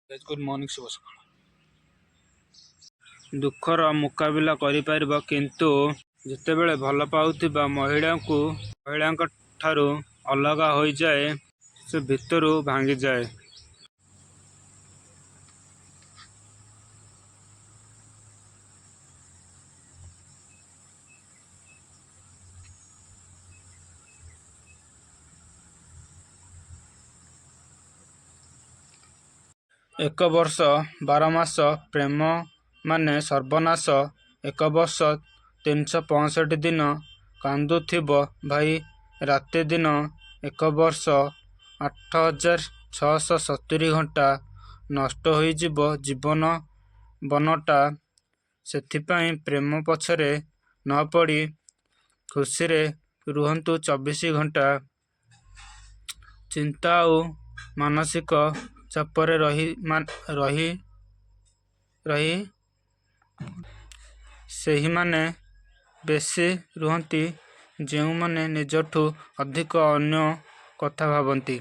Good morning, ଶୁଭ ସକାଳ। ଦୁଃଖର ମୁକାବିଲା କରିପାରିବ, କିନ୍ତୁ ଯେତେବେଳେ ଭଲ ପାଉଥିବା ମହିଳାଙ୍କଠାରୁ ଅଲଗା ହୋଇଯାଏ, ସେ ଭିତରୁ ଭାଙ୍ଗିଯାଏ। ଏକ ବର୍ଷ 12 ମାସ, ପ୍ରେମ ମାନେ ସର୍ବନାଶ। ଏକ ବର୍ଷ 365 ଦିନ, କାନ୍ଦୁଥିବ ଭାଇ ରାତିଦିନ। ଏକ ବର୍ଷ 8670 ଘଣ୍ଟା, ନଷ୍ଟ ହୋଇଯିବ ଜୀବନଟା। ସେଥିପାଇଁ ପ୍ରେମ ପଛରେ ନପଡ଼ି, ଖୁସିରେ ରୁହନ୍ତୁ 24 ଘଣ୍ଟା। ଚିନ୍ତା ଆଉ ମାନସିକ ଚାପରେ ରହି ରହି ରହି ସେହିମାନେ ବେଶୀ ରୁହନ୍ତି, ଯେଉଁମାନେ ନିଜଠୁ ଅଧିକ ଅନ୍ୟ କଥା ଭାବନ୍ତି।